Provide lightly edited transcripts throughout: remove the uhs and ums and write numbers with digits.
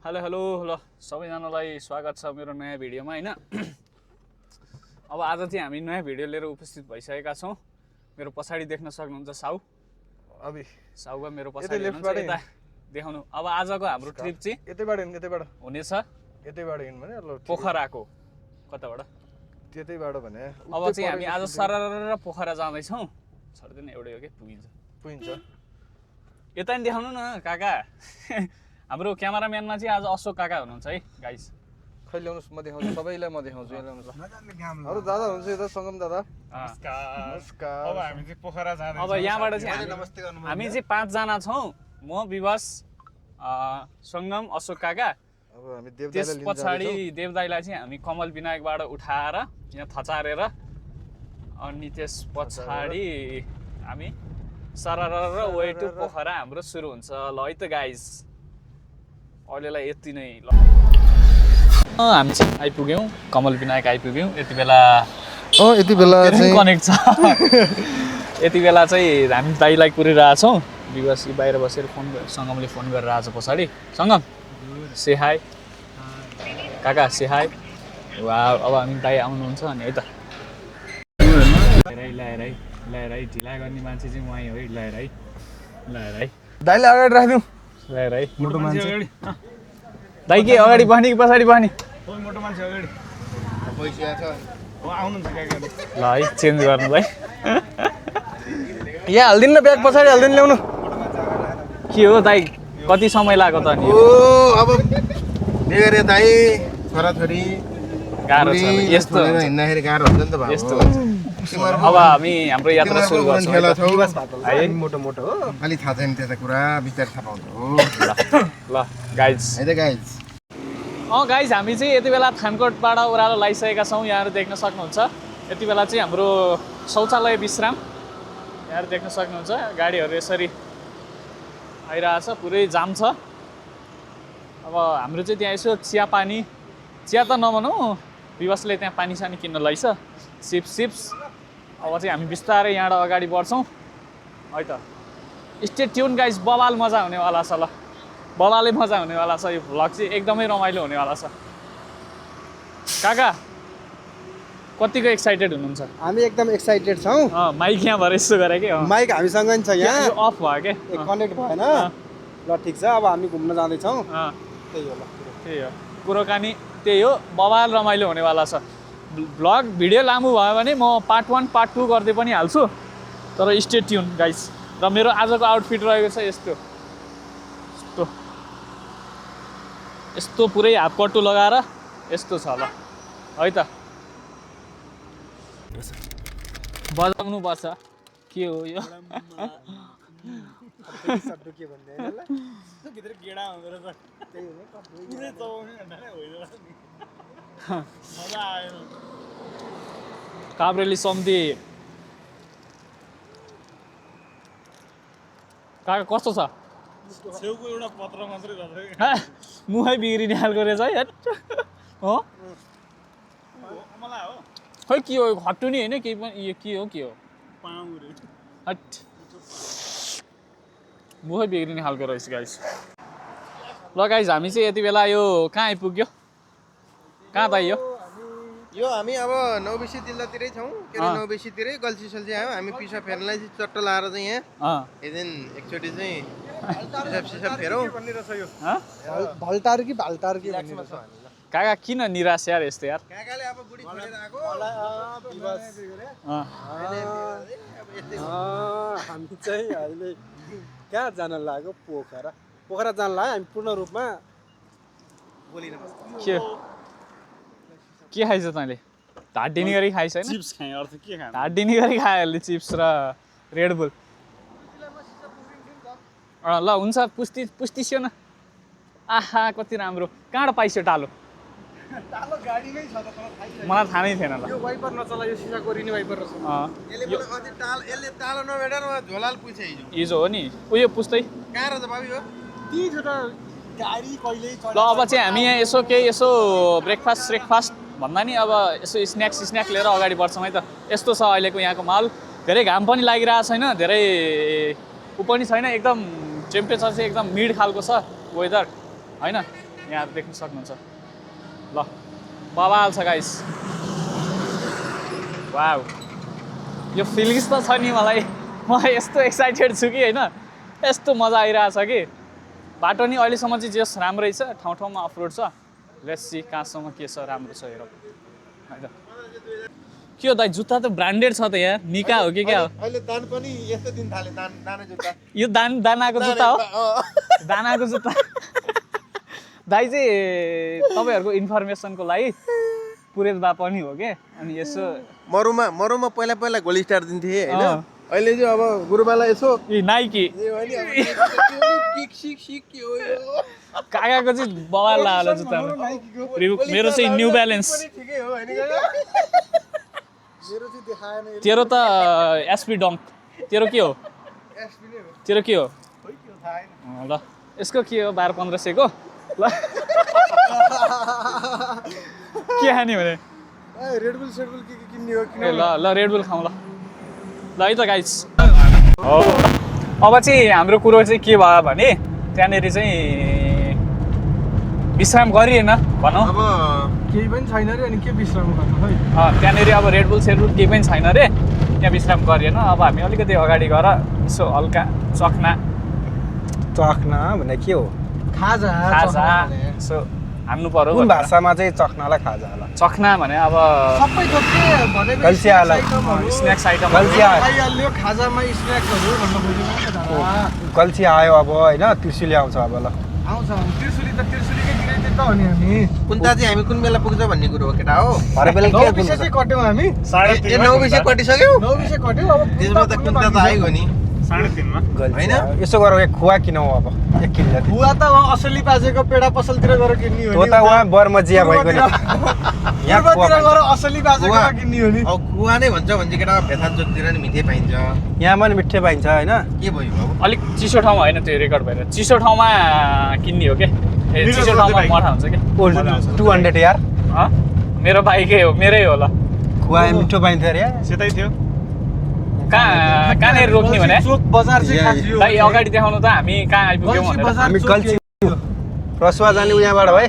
Hello hello ल सबैजनालाई स्वागत छ मेरो नयाँ भिडियोमा हैन। अब आज चाहिँ हामी नयाँ भिडियो लिएर उपस्थित भइसकेका छौँ। मेरो पछाडि देख्न सक्नुहुन्छ साउ अबि साउगा मेरो पछाडि हुनुहुन्छ यता देखाउनु। अब आजको हाम्रो ट्रिप चाहिँ यतैबाट हुनेछ यतैबाट हिँड्नु भने ल पोखराको कताबाट त्यतैबाट भने अब चाहिँ हामी आज सरर पोखरा जाँदैछौँ। छड्दैन एउटै हो के पुगिन्छ यता नि देखाउनु न काका। हाम्रो क्यामेराम्यानमा चाहिँ आज अशोक काका हुनुहुन्छ है गाइस। खै ल्याउनुस् म देखाउँछु सबैलाई म देखाउँछु ल्याउनुस् अरु दादा हुनुहुन्छ यता सङ्गम दादा नमस्कार। अब हामी चाहिँ पोखरा जाँदैछौँ। अब यहाँबाट चाहिँ हामी चाहिँ 5 जना छौँ। म विवास सङ्गम अशोक काका। अब हामी देवदाइलाई त्यस लिन पछाडि जाँदैछौँ। देवदाइलाई चाहिँ हामी कमल विनायकबाट उठाएर यहाँ थचारेर अनि त्यस पछाडि हामी सरर वे टु पोखरा हाम्रो सुरु हुन्छ। ल है त गाइस अहिलेलाई यति नै ल। हामी चाहिँ आइपुग्यौँ कमल विनायक आइपुग्यौँ। यति बेला यति बेला चाहिँ कनेक्ट छ। यति बेला चाहिँ हामी दाइलाई कुरिरहेछौँ। विवासी बाहिर बसेर सङ्गमले फोन गरेर आएको छ पछाडि। सङ्गम से हाई काका से हाई। वा अब हामी दाइ आउनुहुन्छ अनि है त ल्याएर है ढिला गर्ने मान्छे चाहिँ उहाँ है ल्याएर है दाइले अगाडि राखिदिउँ ल्याएर है मोटो मान्छे अगाडि दाइ के अगाडि बस्ने कि पछाडि बस्ने मोटो मान्छे अगाडि पैसा छ हो आउनुहुन्छ काकाहरु ल है चेन्ज गर्नुलाई यहाँ हाल्दिनु न ब्याग पछाडि हाल्दिनु ल्याउनु के हो दाइ कति समय लाग्यो त अनि ओ अब बेगरे दाइ छोराछोरी गाह्रो छ यस्तो हिँड्दाखेरि गाह्रो हुन्छ नि त यस्तो हुन्छ। अब हामी हाम्रो यात्रा सुरु गर्छौँ है त। है मोटो मोटो हो अलि थाहा छैन त्यता कुरा विचार थाहा पाउँछ हो ल गाइज है त गाइज गाइज हामी चाहिँ यति बेला थानकोटबाट ओह्रालो लगाइसकेका छौँ। यहाँहरू देख्न सक्नुहुन्छ यति बेला चाहिँ हाम्रो शौचालय विश्राम यहाँहरू देख्न सक्नुहुन्छ। गाडीहरू यसरी आइरहेछ पुरै जाम छ। अब हाम्रो चाहिँ त्यहाँ यसो चिया त नभनौँ विवासले त्यहाँ पानी सानी किन्न लैछ चिप्स। अब चाहिँ हामी बिस्तारै यहाँबाट अगाडि बढ्छौँ है त। स्टे ट्युन गाइज बवाल मजा हुनेवाला छ। ल बवालै मजा हुनेवाला छ। यो भ्लग चाहिँ एकदमै रमाइलो हुनेवाला छ। काका कतिको एक्साइटेड हुनुहुन्छ? हामी एकदम एक्साइटेड छौँ। माइक यहाँ भएर यसो गरे कि माइक हामीसँग नि छ यहाँ अफ भयो के कनेक्ट भएन। ल ठिक छ अब हामी घुम्न जाँदैछौँ। त्यही हो ल त्यही हो कुरोकानी त्यही हो बवाल रमाइलो हुनेवाला छ। भ्लग भिडियो लामो भयो भने म पार्ट 1 पार्ट 2 गर्दै पनि हाल्छु। तर स्टे ट्युन गाइस। र मेरो आजको आउटफिट रहेको छ यस्तो पुरै हाफ कट्टु लगाएर यस्तो छ ल है त। बजाउनु पर्छ के हो यो शब्द के भन्दै हैन ल भित्र गेडा हुँदो रहेछ त्यही हो पुरै चबाउने भन्दा होइन मजा आयो। काभ्रेली सम्धि काका कस्तो छ? छेउको एउटा पत्र मात्रै रहेछ मुखै बिग्रिने खालको रहेछ है हो मलाई हो खै के हो हट्टुनी होइन केही पनि यो के हो पाउ रे हट मुखै बिग्रिने खालको रहेछ गाइस। ल गाइस हामी चाहिँ यति बेला यो कहाँ आइपुग्यो कहाँ त यो हामी अब नौबिसी जिल्लातिरै छौँ के अरे नौबिसीतिरै गल्सी सल्सी आयो हामी पिसा फेर्नलाई चाहिँ चट्ट लाएर चाहिँ यहाँ एकदिन एकचोटि चाहिँ पिसाब फेरौँ भल्टार कि भाल्टार कि भन्ने रहेछ। काका किन निराश यार यस्तो यार? काकाले अब बुढी छोडेर आएको हामी चाहिँ अहिले कहाँ जान लाग्यो? पोखरा जान लाग्यो हामी पूर्ण रूपमा। के खाइछ तैँले? ढाडिनी गरी खाइछ होइन? चिप्स खाएँ अर्थ के खानु ढाडिनी गरी खायो अहिले चिप्स र रेडबुल। ल हुन्छ पुस्तिस्यो न। आहा कति राम्रो कहाँबाट पाइस्यो टालो? टालो गाडीमै छ त मलाई थाहा नै थिएन ल। यो वाइपर नचला यो सिसा कोरिने वाइपर रहेछ। यसले तालो नभेटेर झोलाल पुछ हिजो हो नि उयो पुस्दै कहाँ रहेछ भाबी हो ती छ त गाडी कहिले ल अब चाहिँ हामी यहाँ यसो ब्रेकफास्ट भन्दा नि अब यसो स्न्याक लिएर अगाडि बढ्छौँ है त। यस्तो छ अहिलेको यहाँको माहौल। धेरै घाम पनि लागिरहेको छैन धेरै ऊ पनि छैन एकदम टेम्परेचर चाहिँ एकदम मिड खालको छ वेदर हैन। यहाँ देख्न सक्नुहुन्छ ल बवाल छ गाइस वाउ यो फिलिङ्स त छ नि मलाई म यस्तो एक्साइटेड छु कि होइन यस्तो मजा आइरहेछ कि बाटो नि अहिलेसम्म चाहिँ जस राम्रै छ ठाउँ ठाउँमा अफरोड छ लेट्स सी कहाँसम्म के छ राम्रो छ हेरौँ होइन के हो दाइ जुत्ता त ब्रान्डेड छ त यहाँ निका हो कि क्या हो अहिले दान पनि यस्तो दिन थाले दाना जुत्ता यो दानाको जुत्ता हो दानाको जुत्ता दाइ चाहिँ तपाईँहरूको इन्फर्मेसनको लागि पुरेश बा पनि हो के अनि यसो मरुमा पहिला गोली स्टार दिन्थे होइन अहिले चाहिँ अब गुरुबालाई यसो नाइकी काकाको चाहिँ बवाल लाग्यो जुत्तामा मेरो चाहिँ न्यू ब्यालेन्स तेरो त एसपी डङ्क तेरो के हो तेरो के हो ल यसको के हो 1200-1500 को ल के खाने भने रेडबुल सेडबुल के किन्ने हो ए ल रेडबुल खाउँ ल है त गाइस हो अब चाहिँ हाम्रो कुरो चाहिँ के भयो भने त्यहाँनिर चाहिँ विश्राम गरिएन भनौँ अब केही पनि छैन रे अनि के विश्राम गर्नु है त्यहाँनिर अब रेडबुल सेडबुल केही पनि छैन रे त्यहाँ विश्राम गरिएन अब हामी अलिकति अगाडि गएर यसो हल्का चख्ना भने के हो खाजा यसो हान्नु पर्यो कुन भाषामा चाहिँ चख्नालाई खाजा होला चख्ना भने अब सबै थोक के भनेको स्न्याक्स आइटम आइहाल्यो खाजामा स्न्याक्सहरू भन्न खोजेको गल्छी आयो अब होइन त्रिशुली आउँछ अब ल आउँछ त्रिशुलीकै गिराइदिए त हो नि हामी कुन्ता चाहिँ हामी कुन बेला पुग्छ भन्ने कुरो हो केटा हो भरे बेला के चाहिँ कट्यौँ हामी 9:30 कटिसक्यो 9:30 कट्यौँ अब त्यसमा त कुन्ता त आइगयो नि 3:30 मा होइन यसो गरौँ एक खुवा किनौँ अब एक किलो खुवा त वहाँ असली बाजेको पेडा पसलतिर गएर किन्ने हो नि त वहाँ बर्मजिया भएको नि यहाँ गएर असली बाजेको किन्ने हो नि अब कुवा नै भन्छ भने केटा भेथान चोकतिर नि मिठै पाइन्छ यहाँ पनि मिठै पाइन्छ होइन के भयो अब अलिक चिसो ठाउँमा होइन त्यो रेकर्ड भएर चिसो ठाउँमा किन्ने हो के चिसो ठाउँमा मठा हुन्छ कि 200 यार मेरो बाइकै हो मेरै हो ल खुवा मिठो पाइन्थ्यो अरे सेतै थियो कहाँनिर रोक्ने भने चोक बजार चाहिँ खास यो दाइ अगाडि देखाउनु त हामी कहाँ आइपुग्यौँ भनेर हामी गल्छी रसवा जाने उहाँबाट है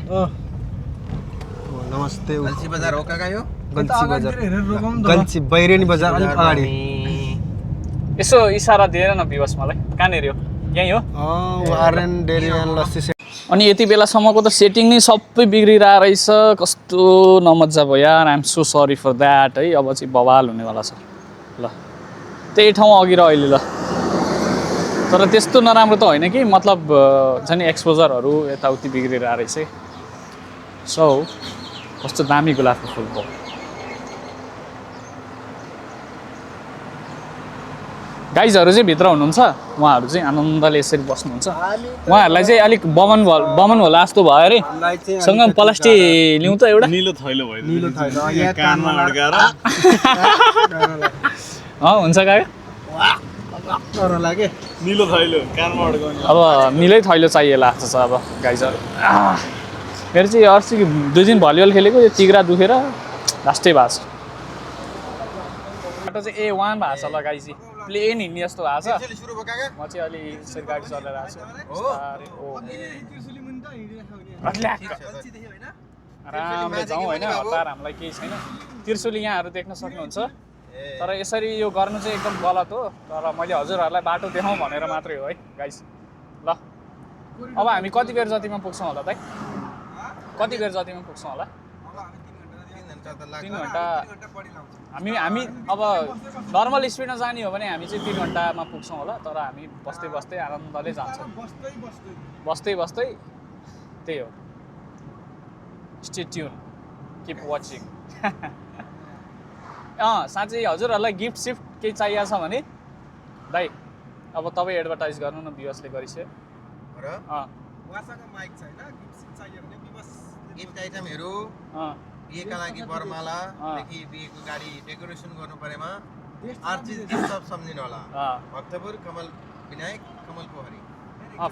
नमस्ते गल्छी बजार हो काका यो गल्छी बजार गल्छी बैरेनी बजार अलिक अगाडि यसो इसारा दिएर न विवश मलाई कहाँनिर हो यहीँ हो वारेन डेरी एन्ड लस्सी अनि यति बेलासम्मको त सेटिङ नै सबै बिग्रिरहेको रहेछ कस्तो नमजा भयो यार I'm so sorry for that है अब चाहिँ बवाल हुनेवाला छ ल त्यही ठाउँ अघि र अहिले ल तर त्यस्तो नराम्रो त होइन कि मतलब झन् एक्सपोजरहरू यताउति बिग्रिरहेको रहेछ सो कस्तो दामी गुलाबको फुल भयो गाइजहरू चाहिँ भित्र हुनुहुन्छ उहाँहरू चाहिँ आनन्दले यसरी बस्नुहुन्छ उहाँहरूलाई चाहिँ अलिक बमन होला जस्तो भयो अरे सँग प्लास्टिक लिउँ त एउटा निलो थैलो भयो निलो थैलो यहाँ कानमा अड्काएर हुन्छ गायो निलो थैलो कानमा अड्काउने अब निलै थैलो चाहिएला जस्तो छ अब गाइजहरू मेरो चाहिँ अस्ति 2 दिन भलिबल खेलेको यो तिग्रा दुखेर लास्टै भएको छ बाटो चाहिँ A1 भएको छ ल गाइजी प्लेन हिँड्ने जस्तो भएको छ म चाहिँ अलि यसरी गाडी चलेर आएको छु आरामले जाउँ होइन हतार हामीलाई केही छैन त्रिशुली यहाँहरू देख्न सक्नुहुन्छ तर यसरी यो गर्नु चाहिँ एकदम गलत हो तर मैले हजुरहरूलाई बाटो देखाउँ भनेर मात्रै हो है गाइस ल अब हामी कति बेर जतिमा पुग्छौँ होला दाइ कति बेर जतिमा पुग्छौँ होला 3 घन्टा हामी अब नर्मल स्पिडमा जाने हो भने हामी चाहिँ 3 घन्टामा पुग्छौँ होला तर हामी बस्दै बस्दै आनन्दले जान्छौँ बस्दै बस्दै त्यही हो स्टे ट्युन किप वाचिङ साँच्चै हजुरहरूलाई गिफ्ट सिफ्ट केही चाहिएको छ भने दाइ अब तपाईँ एडभर्टाइज गर्नु न विवशले गरिसक्यो गिफ्ट आइटमहरू बिहेका लागि वरमालादेखि बिहेको गाडी डेकोरेसन गर्नु परेमा आर्चिज गिफ्ट सब सम्झिनु होला भक्तपुर कमल विनायक कमल पोखरी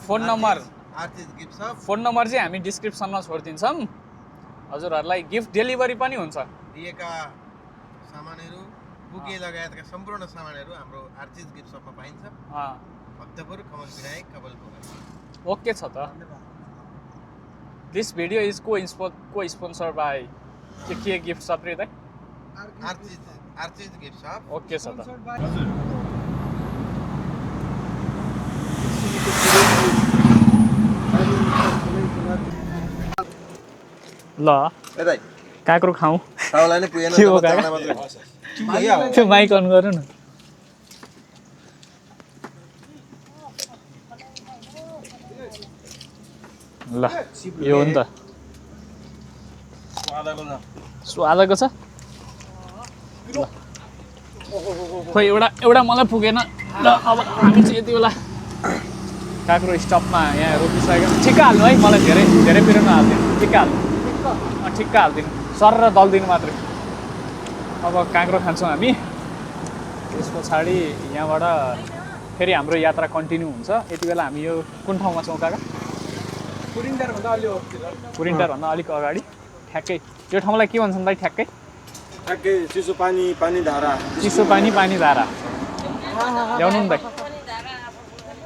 फोन नम्बर आर्चिज गिफ्ट सब फोन नम्बर चाहिँ हामी डिस्क्रिप्सनमा छोडिदिन्छौँ हजुरहरूलाई गिफ्ट डेलिभरी पनि हुन्छ बिहेका सामानहरू बुके लगायतका सम्पूर्ण सामानहरू हाम्रो आर्चिज गिफ्ट सपमा पाइन्छ भक्तपुर कमल विनायक कमल पोखरी ओके छ त This video is co-sponsored by के गिफ्ट शप रे दाइ? आर्चिज गिफ्ट शप। ओके छ त। ल ए दाइ काँक्रो खाऊ। ताउलाई नै पुगेन के हो त काका? मात्र त्यो माइक अन गर्नु न। ल यो हो नि त। स्वादको छ। खोइ एउटा मलाई पुगेन र अब हामी चाहिँ यति बेला काँक्रो स्टपमा यहाँ रोकिसक्यो। ठिक्क हाल्नु है, मलाई धेरै पिरो नहालिदिनु। ठिक्क हाल्नु, ठिक्क हालिदिनु, सर र दलिदिनु मात्रै। अब काँक्रो खान्छौँ हामी। त्यस पछाडि यहाँबाट फेरि हाम्रो यात्रा कन्टिन्यू हुन्छ। यति बेला हामी यो कुन ठाउँमा छौँ काका? पुरिन्टारभन्दा अलिक अगाडि ठ्याक्कै। यो ठाउँलाई के भन्छन् दाइ ठ्याक्कै? ठ्याक्कै चिसो पानी धारा। चिसो पानी धारा ल्याउनु नि दाइ।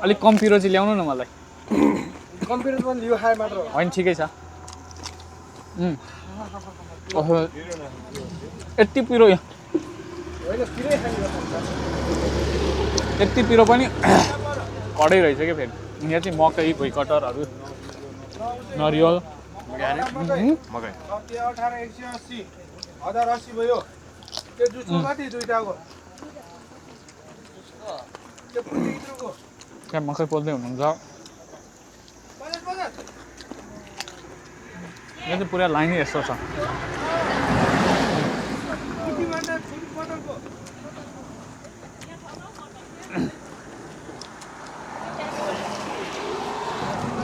अलिक कम पिरो चाहिँ ल्याउनु न मलाई। कम पिरो पनि लियो खाए मात्र होइन ठिकै छ। ओहो यति पिरो, यति पिरो पनि कडै रहेछ क्या फेरि। यहाँ चाहिँ मकै, भुइँकटरहरू, नरिवल, मकै 18,180 1080 भयो। त्यो जुसको कति दुईटाको? त्यो पुलित्रको त्यहाँ मकै पोल्दै हुनुहुन्छ। यो चाहिँ पुरा लाइनै यस्तो छ।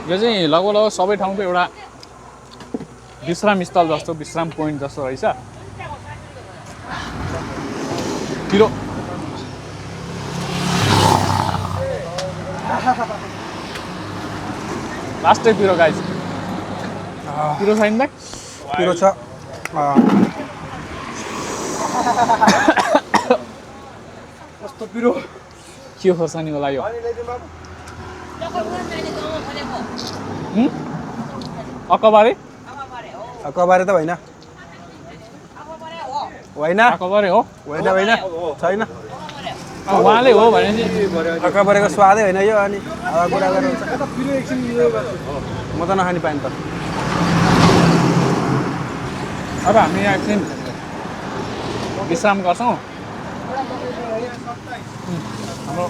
यो चाहिँ लगभग सबै ठाउँको एउटा विश्राम स्थल जस्तो, विश्राम पोइन्ट जस्तो रहेछ। पिरो लास्टै पिरो गाइस। पिरो छैन दाइ? पिरो छ। कस्तो पिरो के खोर्सानी होला यो? अकबारे? अकबारे त होइन। होइन अकबारे हो? होइन छैन। उहाँले हो भने चाहिँ अकबारेको स्वादै होइन यो। अनि कुरा गर्नुहुन्छ म त नखाने पाएँ त। अब हामी यहाँ एकछिन विश्राम गर्छौँ। हाम्रो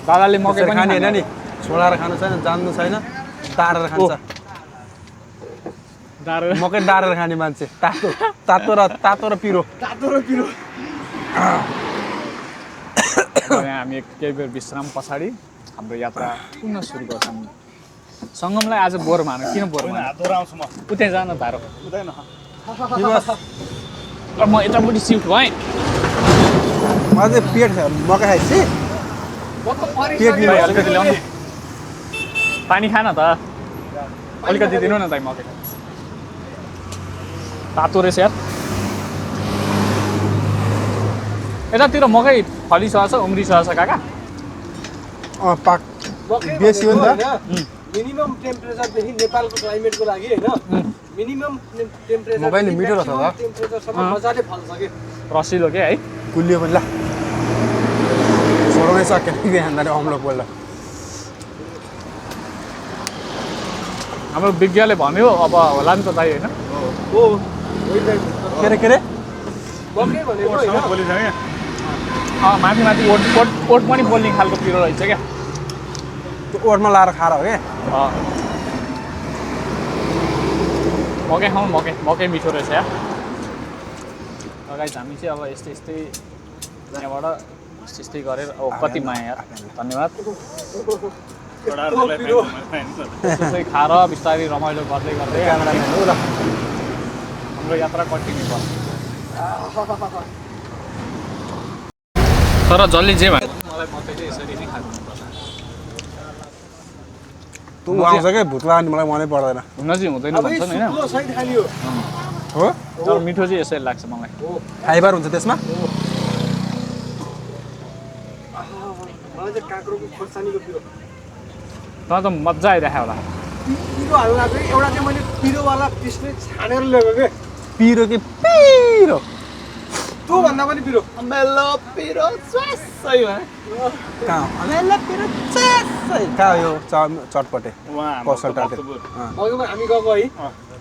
दादाले मकै पनि खाने होइन नि, छोडाएर खानु छैन, जान्नु छैन, तारेर खान्छ। मकै डारेर खाने मान्छे। तातो र पिरो। हामी केही बेर विश्राम पछाडि हाम्रो यात्रा पुनः सुरु गर्छौँ। सङ्गमलाई आज बोर मानु। किन बोर मानु? दोहोऱ्याउँछु म। उतै जान धारो। हुँदैन। म यतापट्टि सिफ्ट भएँ। म चाहिँ पेट मकै खाएपछि पेट भाइ अलिकति ल्याउनु। पानी खान त अलिकति दिनु न दाइ मकै। तातो रहेछ यार। यतातिर मकै फलिसकेको छ, उम्रिसकेको छ काका? पाक बेसी हो नि त। मिनिमम टेम्परेचरदेखि नेपालको क्लाइमेटको लागि होइन, मिनिमम टेम्परेचर मकै नि मिठो रहेछ त। टेम्परेचरसम्म मजाले फल्छ कि। रसिलो के है? कुलियो पनि ल छोड्नै सकेन कि खाँदाखेरि अम्लो पोल्दा। हाम्रो विज्ञले भन्यो अब होला नि त दाइ होइन? के अरे मकै भनेको होइन, माथि ओट पनि पोल्ने खालको पिरो रहेछ क्या। त्यो ओठमा लाएर खाएर हो क्या। मकै खाउँ, मकै मिठो रहेछ यार। गाइस हामी चाहिँ अब यस्तै यहाँबाट यस्तै गरेर कति माया यार, धन्यवाद। त्यसै खाएर बिस्तारै रमाइलो गर्दै हाम्रो यात्रा कन्टिन्यू गर्छ। तर जसले जे भयो मलाई मकै चाहिँ यसरी नै खानुपर्छ। तँ आउँछ क्या भुत्ला अनि मलाई मनै पर्दैन। हुन चाहिँ हुँदैन भन्छन् होइन, हो तर मिठो चाहिँ यसरी लाग्छ मलाई। फाइबर हुन्छ त्यसमा। मलाई चाहिँ काँक्रोको खोर्सानीको पिरो। त मजा आइरहेको होला। पिरो हाल्नु लाग्यो एउटा चाहिँ मैले पिरोवाला पिस नै छानेर ल्याएको के पिरो कि पिरो त्योभन्दा पनि पिरो मेलो पिरो स्वासै कहाँ कहाँ यो चटपटे कौशल टारतिर अघिमा हामी गएको है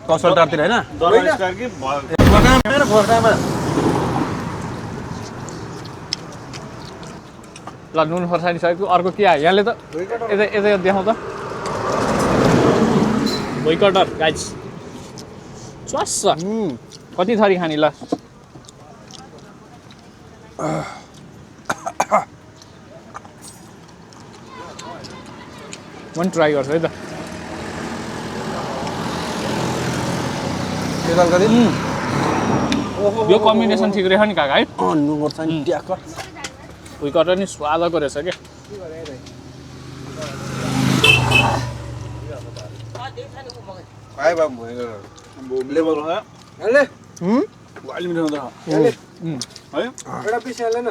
कौशल टारतिर होइन ल नुन खोर्सानी सकेको अर्को के आयो यहाँले त यता यता देखाउँ त भुइँकटर गाइस स्वास कति थरी खाने ल म पनि ट्राई गर्छु है त यो कम्बिनेसन ठिक रहेछ नि काका है नुन खोर्सानी ट्याक्क भुइँकटर नि स्वादको रहेछ क्या हेर्ने एउटा पिस हाल्दैन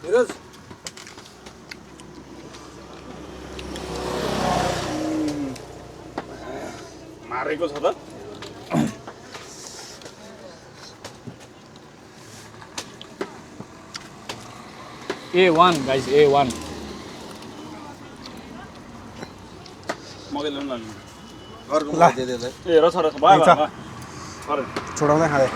हेरोस् मारेको छ त A1 guys A1 छोडाउँदै खाँदै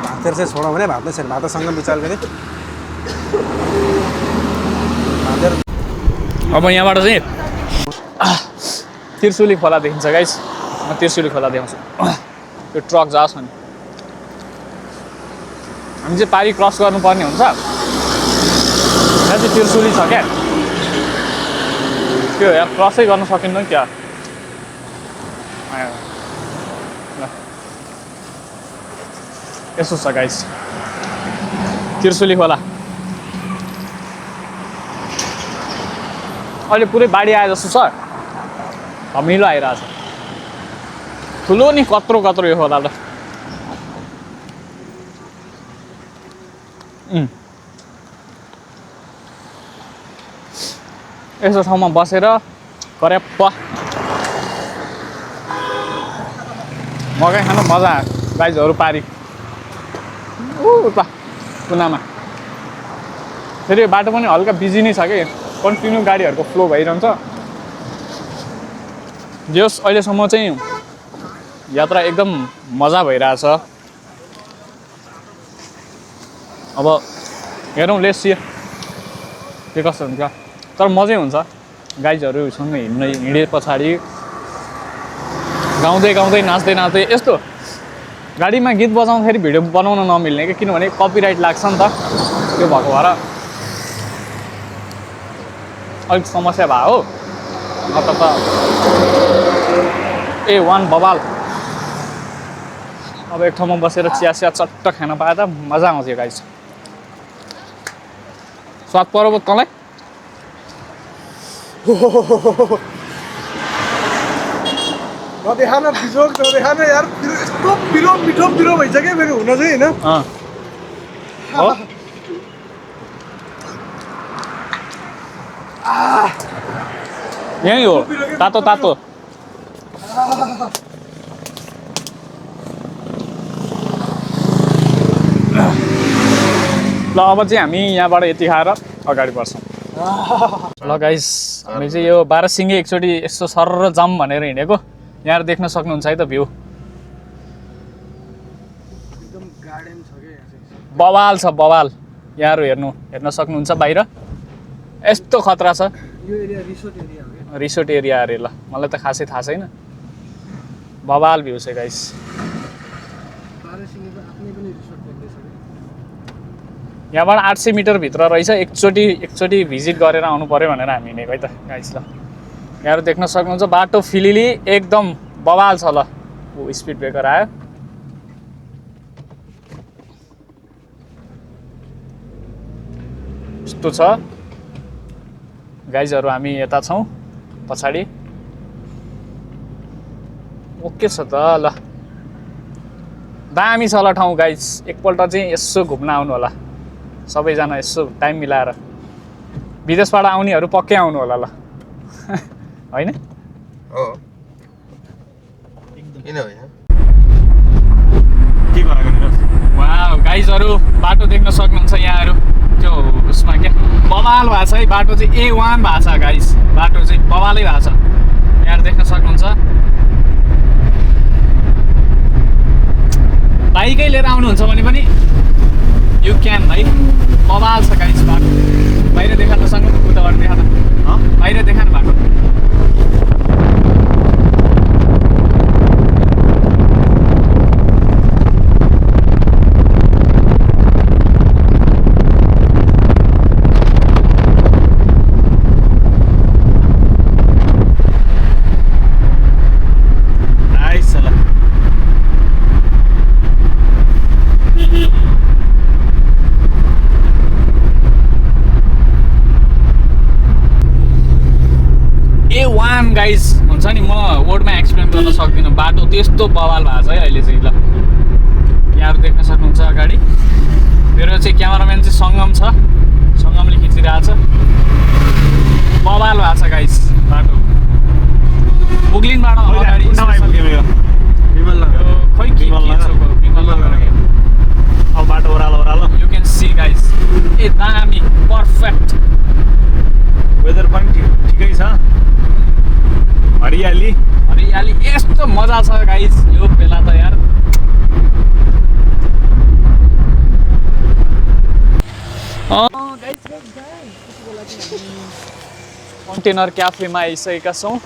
भातहरू चाहिँ छोडाउँ भने भात नै छैन भातसँग बिचार गरे अब यहाँबाट चाहिँ त्रिशुली खोला देखिन्छ गाइस म त्रिशुली खोला देखाउँछु यो ट्रक जाओस् नि हामी चाहिँ पारी क्रस गर्नुपर्ने हुन्छ यहाँ चाहिँ त्रिशुली छ क्या त्यो यहाँ क्रसै गर्न सकिन्न क्या यसो छ गाइस त्रिशुली खोला अहिले पुरै बाढी आए जस्तो छ धमिलो आइरहेछ ठुलो नि कत्रो कत्रो यो खोला त यस्तो ठाउँमा बसेर कर्याप्प मकै खानु मजा आयो गाइजहरू पारी उता कुनामा फेरि यो बाटो पनि हल्का बिजी नै छ कि कन्टिन्यू गाडीहरूको फ्लो भइरहन्छ जे होस् अहिलेसम्म चाहिँ यात्रा एकदम मजा भइरहेछ अब हेरौँ लेट्स सी के कस्तो हुन्छ तर मजै हुन्छ गाइजहरूसँग हिँडे पछाडि गाउँदै गाउँदै नाच्दै नाच्दै यस्तो गाडीमा गीत बजाउँदाखेरि भिडियो बनाउन नमिल्ने कि किनभने कपिराइट लाग्छ नि त त्यो भएको भएर अलिक समस्या भयो हो नत्र त A1 बबाल अब एक ठाउँमा बसेर चिया चट्ट खान पाए त मजा आउँथ्यो गाइस स्वाद पऱ्यो तँलाई नदेखा न बिजोग नदेखा न यार यस्तो पिरो मिठो पिरो भइसक्यो फेरि हुन चाहिँ होइन हो यही हो तातो तातो ल अब चाहिँ हामी यहाँबाट यति खाएर अगाडि बढ्छौँ ल गाइस हामी चाहिँ यो बाह्रसिङ्गे एकचोटि यस्तो सरर जाम भनेर हिँडेको यहाँ देख्न सक्नुहुन्छ है त भ्यू एकदम गार्डन छ के बवाल छ बवाल यहाँहरू हेर्न सक्नुहुन्छ बाहिर यस्तो खतरा छ यो एरिया रिसोर्ट एरिया हो के रिसोर्ट एरिया अरे ल मलाई त खासै थाहा छैन बवाल भ्यू छ गाइस बाह्रसिङ्गेको आफ्नै पनि रिसोर्ट बन्दैछ के यहाँबाट 800 मिटर भित्र रहेछ एकचोटि भिजिट गरेर आउनु पर्यो भनेर हामी हिँडेको है त गाइस ल यहाँहरू देख्न सक्नुहुन्छ बाटो फिलिली एकदम बवाल छ ल स्पिड ब्रेकर आयो यस्तो छ गाइजहरू हामी यता छौँ पछाडि ओके छ त ल दामी छ ल ठाउँ गाइज एकपल्ट चाहिँ यसो घुम्न आउनु होला सबैजना यसो टाइम मिलाएर विदेशबाट आउनेहरू पक्कै आउनु होला ल होइन हो किन होइन के गरेको नि वाह गाइजहरू बाटो देख्न सक्नुहुन्छ यहाँहरू त्यो उसमा क्या बवाल भएको छ है बाटो चाहिँ A1 भएको छ गाइज बाटो चाहिँ बवालै भएको छ यहाँहरू देख्न सक्नुहुन्छ बाइकै लिएर आउनुहुन्छ भने पनि यु क्यान है बवाल छ गाइज बाटो बाहिर देखाउन सक्नु उताबाट देखाउन बाहिर देखाउनु बाटो A1 गाइज हुन्छ नि म वर्डमा एक्सप्लेन गर्न सक्दिनँ बाटो त्यस्तो बवाल भएको छ है अहिले चाहिँ ल यहाँहरू देख्न सक्नुहुन्छ अगाडि मेरो चाहिँ क्यामेराम्यान चाहिँ सङ्गम छ सङ्गमले खिचिरहेको छ बवाल भएको छ गाइज बाटो मुगलिनबाट अगाडि खोइ के अब बाटो ओह्रालो यु क्यान सी गाइज ए दामी पर्फेक्ट वेदर पनि ठिकै छ हरियाली यस्तो मजा छ गाइज यो बेला त यार कन्टेनर क्याफेमा आइसकेका छौँ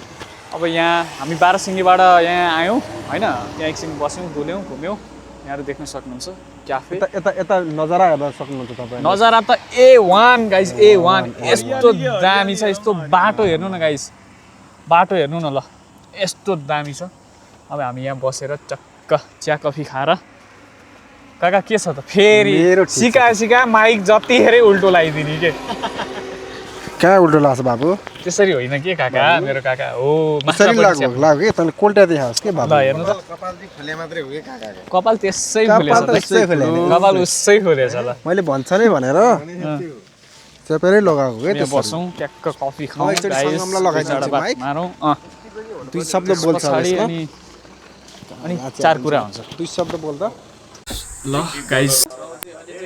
अब यहाँ हामी बारासिङ्गीबाट यहाँ आयौँ होइन यहाँ एकछिन बस्यौँ डुल्यौँ घुम्यौँ यहाँहरू देख्न सक्नुहुन्छ क्याफे यता नजारा हेर्न सक्नुहुन्छ तपाईँ नजारा त A1 गाइज A1 यस्तो दामी छ यस्तो बाटो हेर्नु न गाइज बाटो हेर्नु न ल यस्तो दामी छ अब हामी यहाँ बसेर चक्क चिया कफी खाएर काका के छ त फेरि सिका माइक जति हेरे उल्टो लगाइदिने के कहाँ उल्टो लाग्छ बाबु त्यसरी होइन के काका मेरो काका हो लाग्यो तैँले कोल्टा देखाओस् के बाबु हेर्नु त कपाल चाहिँ खुले मात्रै हो कि काकाको कपाल त्यसै खोलेछ कपाल उसै खोलेछ ल मैले भन्छ नै भनेर चेपेरै लगाएको के यहाँ बसौँ ट्याक्क कफी खाउँ मारौँ दुई शब्द बोल्छ अनि चार कुरा हुन्छ दुई शब्द बोल्दा ल गाइस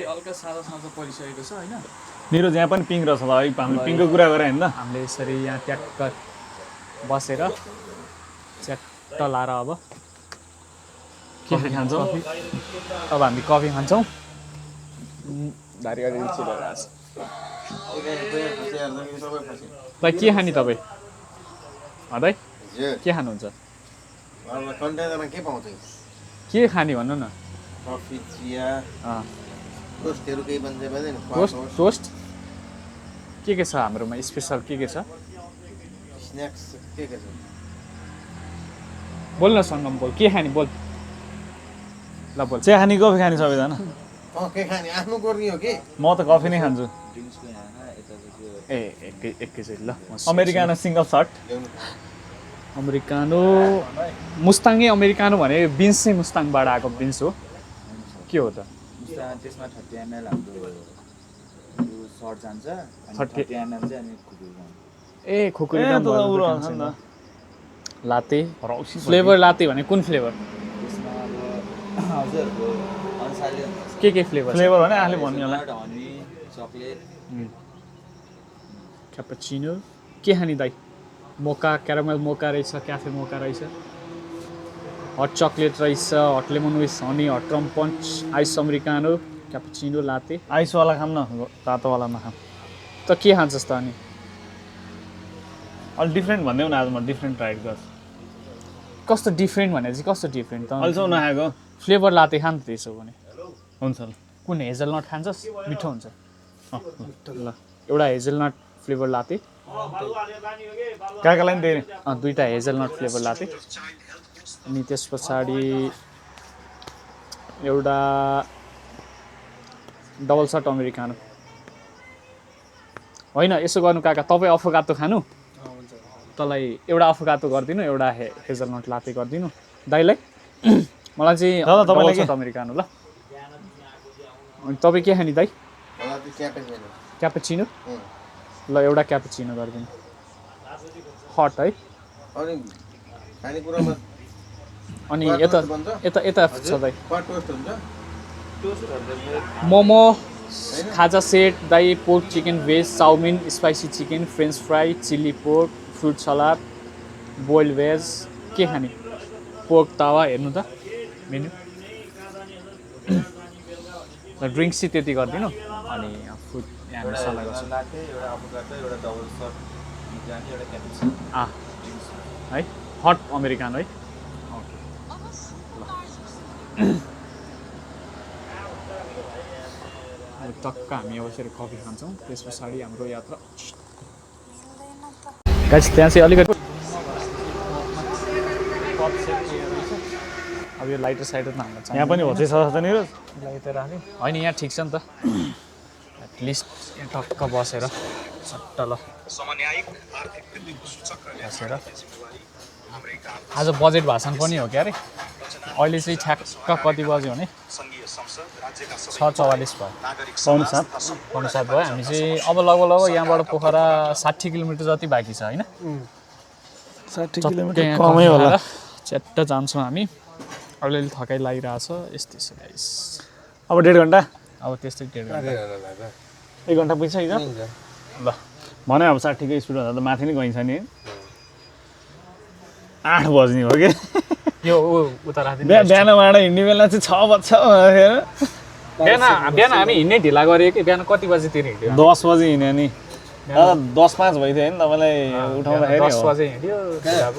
हल्का सादा सादा परिसकेको छ होइन मेरो यहाँ पनि पिङ रहेछ भाइ हामीले पिङको कुरा गरेँ होइन हामीले यसरी यहाँ ट्याक्क बसेर च्याट्ट लाएर अब के खान्छौँ अब हामी कफी खान्छौँ धारी छिरेर भाइ के खाने तपाईँ भाइ के खानुहुन्छ कन्टेनरमा के पाउँछ के खाने भन्नु न कफी चिया टोस्टहरू केही बन्छ भन्दैन टोस्ट के छ हाम्रोमा स्पेसल के छ स्न्याक्स के छ बोल न सङ्गम बोल के खाने बोल ल बोल चिया खाने कफी खाने सबैजना के खाने आफ्नो गर्ने हो कि म त कफी नै खान्छु ए एकैचोटि ल अमेरिकानो सिङ्गल सर्ट अमेरिकानो मुस्ताङै अमेरिकानो भने बिन्स चाहिँ मुस्ताङबाट आएको बिन्स हो के हो त त्यसमा 30 ml हाम्रो सर्ट जान्छ अनि 30 ml चाहिँ अनि खुकुरी ए खुकुरी लाते फ्लेभर लाते भने कुन फ्लेभर त्यसमा अब हजुरहरुको अनुसारले के फ्लेभर भने आफूले भन्नु होला हनी चकलेट क्यापुचिनो के खाने दाइ मोका क्यारामेल मोका रहेछ क्याफे मोका रहेछ हट चकलेट रहेछ hot lemon with honey hot rum punch ice americano cappuccino latte आइसवाला खाम न तातोवाला नखाम त के खान्छस् त अनि अलि डिफ्रेन्ट भन्दैौ न आज म डिफ्रेन्ट ट्राई गर्छु कस्तो डिफ्रेन्ट भने चाहिँ कस्तो डिफ्रेन्ट त अहिलेसम्म नखाएको फ्लेभर लाते खान त त्यसो भने हुन्छ ल कुन हेजलनट खान्छस् मिठो हुन्छ ल एउटा हेजलनट फ्लेभर लाते काकालाई पनि त्यही दुईवटा हेजलनट फ्लेभर लाते अनि त्यस पछाडि एउटा डबल सर्ट अमेरिकानो होइन यसो गर्नु काका तपाईँ अफोगातो खानु तँलाई एउटा अफोगातो गरिदिनु एउटा हेजलनट लाते गरिदिनु दाइलाई मलाई चाहिँ डबल सर्ट अमेरिकानो ल अनि तपाईँ के खाने दाइ क्यापुचिनो ल एउटा क्यापुचिनो गरिदिनु हट है अनि खानेकुरामा अनि यता यता यता छ दाइ टोस्ट हुन्छ मोमो खाजा सेट दाइ pork chicken veg chow mein spicy chicken french fry chilli pork fruit salad boil veg के खाने पोर्क तावा हेर्नु त मेन्यु ड्रिङ्क्स चाहिँ त्यति गरिदिनु अनि फुड हामी सल्लाह गर्छौँ लाटे एउटा अफोकाडो एउटा डबल सर्ट जाने एउटा क्यापुचिनो है हट अमेरिकन है ओके ल टक्क हामी अब यसरी कफी खान्छौँ त्यस पछाडि हाम्रो यात्रा गाइस त्यहाँ चाहिँ अलिकति अब यो लाइटर साइटर त हामीलाई यहाँ पनि होचै छ नि लाइटर राख्यो होइन यहाँ ठिक छ नि त एटलिस्ट यहाँ टक्क बसेर सट्ट ल बसेर आज बजेट भाषण पनि हो क्या अरे अहिले चाहिँ ठ्याक्क कति बज्यो भने 6:44 भयो पाउनु सात भयो हामी चाहिँ अब लगभग यहाँबाट पोखरा 60 किलोमिटर जति बाँकी छ होइन 60 किलोमिटर कमै होला च्याट्ट जान्छौँ हामी अलिअलि थकाइ लागिरहेछ यस्तै छ गाइस अब 1.5 घन्टा अब त्यस्तै 1.5 घन्टा 1 घन्टा पुग्छ हिजो ल भने अब 60 को स्पिड भन्दा त माथि नै गइन्छ नि 8 बज्ने हो कि यो उता राखिदिनु बिहानबाट हिँड्ने बेला चाहिँ 6 बज्छ बिहान हामी हिँड्नै ढिला गरेँ कि बिहान कति बजीतिर हिँड्यो 10 बजे हिँड्यो नि 10:05 भइथ्यो नि तपाईँलाई उठाउँदाखेरि 10 बजे हिँड्यो अब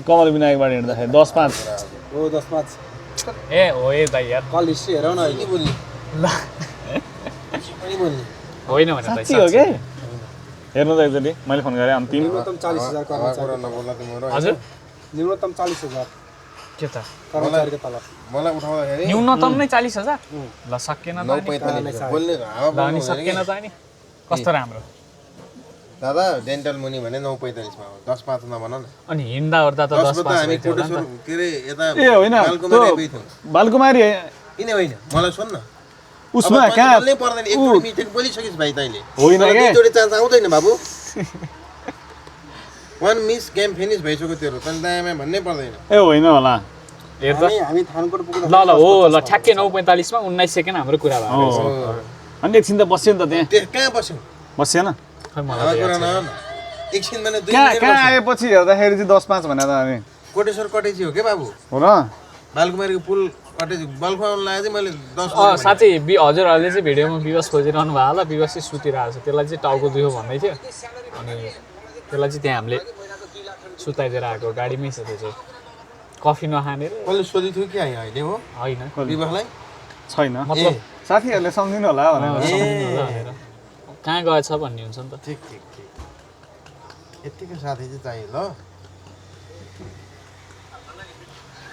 कमल विनायकबाट हिँड्दाखेरि 10:05 हो 10:05 ए हो ए दाइ यार कल हिस्ट्री हेरौ न अहिले बोल्ने ल पनि बोल्ने होइन भने दाइ साँच्चै हो के हेर्नु त एकचोटि मैले फोन गरेँ अन्तिम न्यूनतम 40,000 कर्मचारी नबोल्दा तिम्रो हजुर न्यूनतम 40,000 के त कर्मचारीको तलब मलाई उठाउँदाखेरि न्यूनतम नै 40,000 ल सकिएन त अनि 9:45 बोल्ने हावा ल अनि सकिएन त अनि कस्तो राम्रो दादा डेन्टल मुनि भने 9:45 मा हो 10:05 नभन न अनि हिँड्दा ओर्दा त 10 10 हामी कोटेश्वर के रे यता ए होइन बालकुमारी आइपुग्यौँ बालकुमारी किन होइन मलाई सुन न उसमा कहाँ बोल्नै पर्दैन एकचोटि मिटेक बोलिसकिस् भाइ तैँले होइन के एकचोटि चान्स आउँदैन बाबु वान मिस गेम फिनिस भइसक्यो तेरो तैँले दायाँमा भन्नै पर्दैन ए होइन होला हेर त हामी थानकोट पुग्दा ल ल हो ल ठ्याक्कै 9:45 मा 19 सेकेन्ड हाम्रो कुरा भएको हो अनि एकछिन त बस्यो नि त त्यहाँ त्यो कहाँ बस्यौ बसेन खै हावा मलाई कुरा न एकछिन भने 2 कहाँ मिनेट कहाँ आएपछि हेर्दाखेरि चाहिँ 10:05 भने त हामी कोटेश्वर कटेजी हो के बाबु हो र बालकुमारीको पुल कटेजी बल्खु आउनु लाग्यो चाहिँ मैले 10 साँच्चै हजुरहरूले चाहिँ भिडियोमा विवश खोजिरहनु भएको होला विवश चाहिँ सुतिरहेको छ त्यसलाई चाहिँ टाउको दुख्यो भन्दै थियो अनि त्यसलाई चाहिँ त्यहाँ हामीले सुताइदिएर आएको गाडीमै छ त्यो चाहिँ कफी नखाने र कसले सोधि थियो कि अहिले हो होइन विवाहलाई छैन मतलब साथीहरूले सम्झिनु होला भनेर सम्झिनु होला भनेर कहाँ गएछ भन्ने हुन्छ नि त ठिक ठिक ठिक यतिको साथी चाहिँ चाहियो ल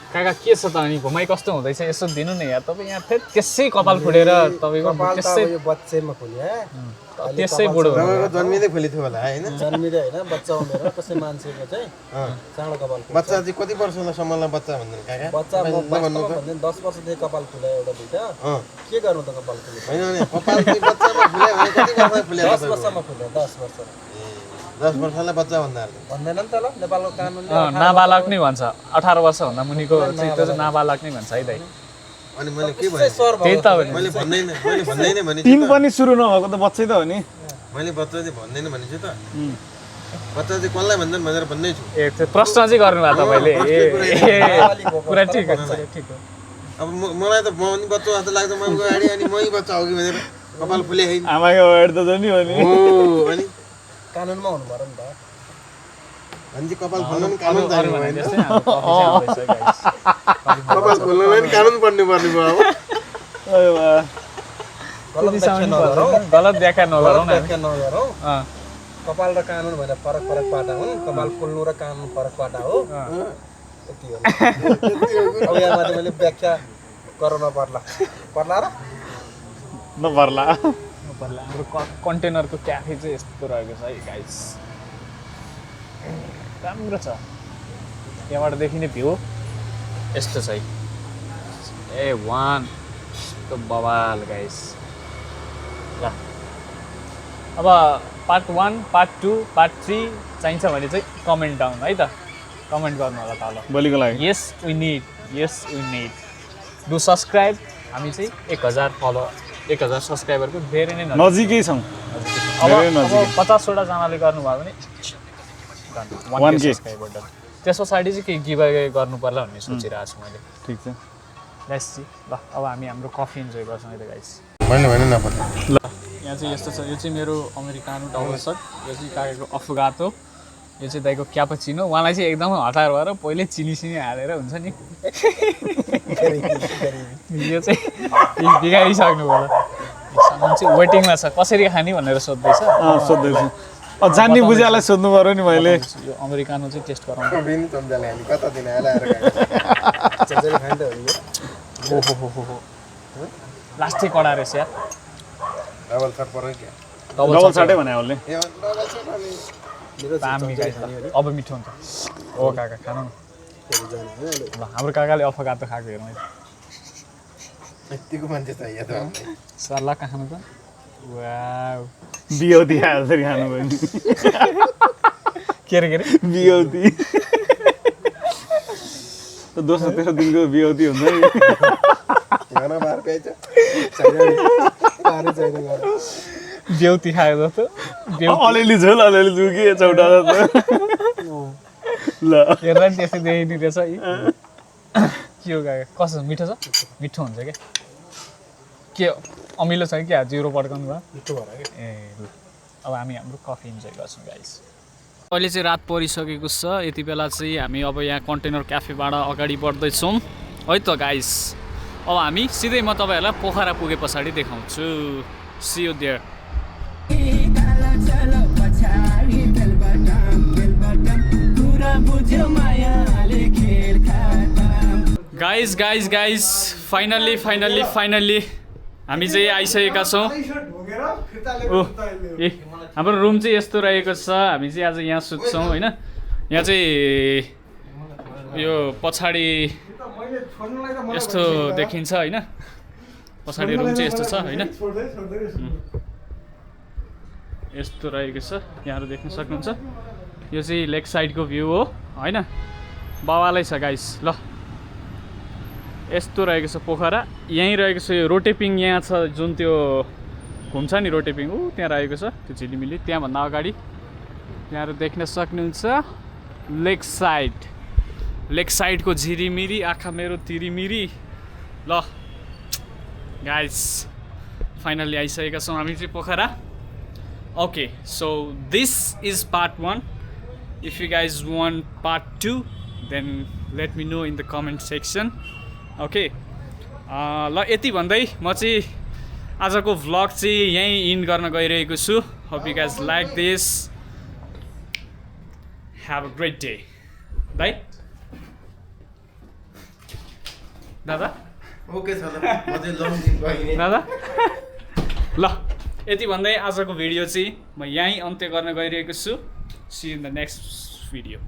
काका के छ त अनि घुमाइ कस्तो हुँदैछ यसो दिनु न यार तपाईँ यहाँ फेरि त्यसै कपाल फुटेर तपाईँको कपाल त त्यसै अब यो बच्चैमा खुल्यो त्यसै बुढो हुनु तपाईँको जन्मिँदै फुली थियो होला होइन जन्मिँदै होइन बच्चा उमेर कसै मान्छेको चाहिँ चाँडो कपाल फुल्छ। बच्चा चाहिँ कति वर्षसम्मलाई बच्चा भन्दैन काका बच्चा भन्नु 10 वर्षदेखि कपाल फुल्यो एउटा दुइटा के गर्नु त कपाल फुल्यो होइन भने कपाल चाहिँ बच्चामा फुल्यो भने कति वर्षमा फुल्यो 10 वर्षमा फुल्यो 10 वर्ष 10 वर्षलाई बच्चा भन्दाहरूले भन्दैन नि त ल नेपालको कानुनले नाबालक नै भन्छ 18 वर्षभन्दा मुनिको चाहिँ त्यो चाहिँ नाबालक नै भन्छ है दाइ अनि मैले के भने स्वर त्यही भयो त मैले भन्दैन भने 3 पनि सुरु नभएको त बच्चै त हो नि मैले बच्चा चाहिँ भन्दैन भनेछु त बच्चा चाहिँ कसलाई भन्छन् भनेर भन्दै छु ए त्यो प्रश्न चाहिँ गर्नुभयो तपाईँले ए कुरा ठिक हो ठिक हो अब मलाई त म पनि बच्चा जस्तो लाग्छ मैले गाडी अनि मै बच्चा हो कि भनेर कपाल फुले होइन आमाको वेट त नि हो नि हो अनि कानुनमा हुनु पर्यो नि त अनि चाहिँ कपाल फुल्न पनि कानुन चाहियो होइन त्यस्तै हाम्रो कफी चाहिँ आउँदैछ गाइस कपाल फुल्नलाई पनि कानुन पढ्नु पर्ने भयो अब गलत व्याख्या नगरौँ गलत व्याख्या नगरौँ न व्याख्या नगरौँ अँ कपाल र कानुन भनेर फरक फरक पाटा हुन् कपाल फुल्नु र कानुन फरक पाटा हो यति हो अब यहाँमाथि मैले व्याख्या गर्न पर्ला पर्ला र नपर्ला हाम्रो कन्टेनरको क्याफे चाहिँ यस्तो रहेको छ है गाइस राम्रो छ यहाँबाट देखिने भ्यू यस्तो छ है ए वान यस्तो बवाल गाइस ल अब पार्ट 1 पार्ट 2 पार्ट 3 चाहिन्छ भने चाहिँ कमेन्ट डाउन है त कमेन्ट गर्नु होला तल भोलिको लागि यस वी निड डु सब्सक्राइब हामी चाहिँ 1000 फलो 1000 सब्सक्राइबरको धेरै नै नजिकै छौँ अब 50 वटा जनाले गर्नुभयो भने 1K सब्सक्राइबर त्यस पछाडि चाहिँ के गिभअवे गर्नु पर्ला भन्ने सोचिरहेको छु मैले ठिक छ लेट्स सी ल अब हामी हाम्रो कफी इन्जोय गर्छौँ है त गाइस भन्नु न ल यहाँ चाहिँ यस्तो छ यो चाहिँ मेरो अमेरिकानो डबल सट यो चाहिँ काकाको अफगातो यो चाहिँ दाइको क्यापचिनो उहाँलाई चाहिँ एकदमै हतार भएर पहिले चिनी हालेर हुन्छ नि यो चाहिँ बिगारिसक्नु होला चाहिँ वेटिङमा छ कसरी खाने भनेर सोध्दैछ सोध्दैछु जान्ने बुझालाई सोध्नु पर्यो नि मैले यो अमेरिकानो चाहिँ टेस्ट गराउनु कता दिन आएर हो लास्टै कडा रहेछ यार डबल सट पर्यो क्या डबल साटै भने उसले अब मिठो हुन्छ ओ काका खानु न ल हाम्रो काकाले अफगातो खाएको हेरौँ है यतिको मान्छे चाहियो त सल्लाह कहाँ खानु त वाउ बियौती खाएर फेरि खानु भयो नि के अरे बियौती दोस्रो तेस्रो दिनको बियौती हुन्छ नि खाना बार प्याइछ बेउती खायो जस्तो अलिअलि झोल अलिअलि दुखी चौटा ल हेर्दा नि त्यस्तै देखिने रहेछ के हो काका कस्तो मिठो छ मिठो हुन्छ क्या के अमिलो छ क्या जिरो पड्काउनु भयो मिठो भएर ए ल अब हामी हाम्रो कफी इन्जोय गर्छौँ गाइस अहिले चाहिँ रात परिसकेको छ यति बेला चाहिँ हामी अब यहाँ कन्टेनर क्याफेबाट अगाडि बढ्दैछौँ है त गाइस अब हामी सिधै म तपाईँहरूलाई पोखरा पुगे पछाडि देखाउँछु see you there guys finally हामी चाहिँ आइसकेका छौँ ए हाम्रो रुम चाहिँ यस्तो रहेको छ हामी चाहिँ आज यहाँ सुत्छौँ होइन यहाँ चाहिँ यो पछाडि यस्तो देखिन्छ होइन पछाडि रुम चाहिँ यस्तो छ होइन यस्तो रहेको छ यहाँहरू देख्न सक्नुहुन्छ यो चाहिँ लेक साइडको भ्यू हो होइन बाबालाई छ गाइस ल यस्तो रहेको छ पोखरा यहीँ रहेको छ यो रोटेपिङ यहाँ छ जुन त्यो घुम्छ नि रोटेपिङ ऊ त्यहाँ रहेको छ त्यो झिलिमिली त्यहाँभन्दा अगाडि यहाँहरू देख्न सक्नुहुन्छ लेक साइडको झिरिमिरी आँखा मेरो तिरिमिरी ल गाइस फाइनल्ली आइसकेका छौँ हामी चाहिँ Pokhara okay so this is part 1 if you guys want part 2 then let me know in the comment section okay ल यति भन्दै म चाहिँ आजको भ्लग चाहिँ यहीँ इन गर्न गइरहेको छु hope you guys like this have a great day दाइ दादा ओके छ ल म चाहिँ लङ दिन गइने दादा ल यति भन्दै आजको भिडियो चाहिँ म यहीँ अन्त्य गर्न गइरहेको छु see in the next video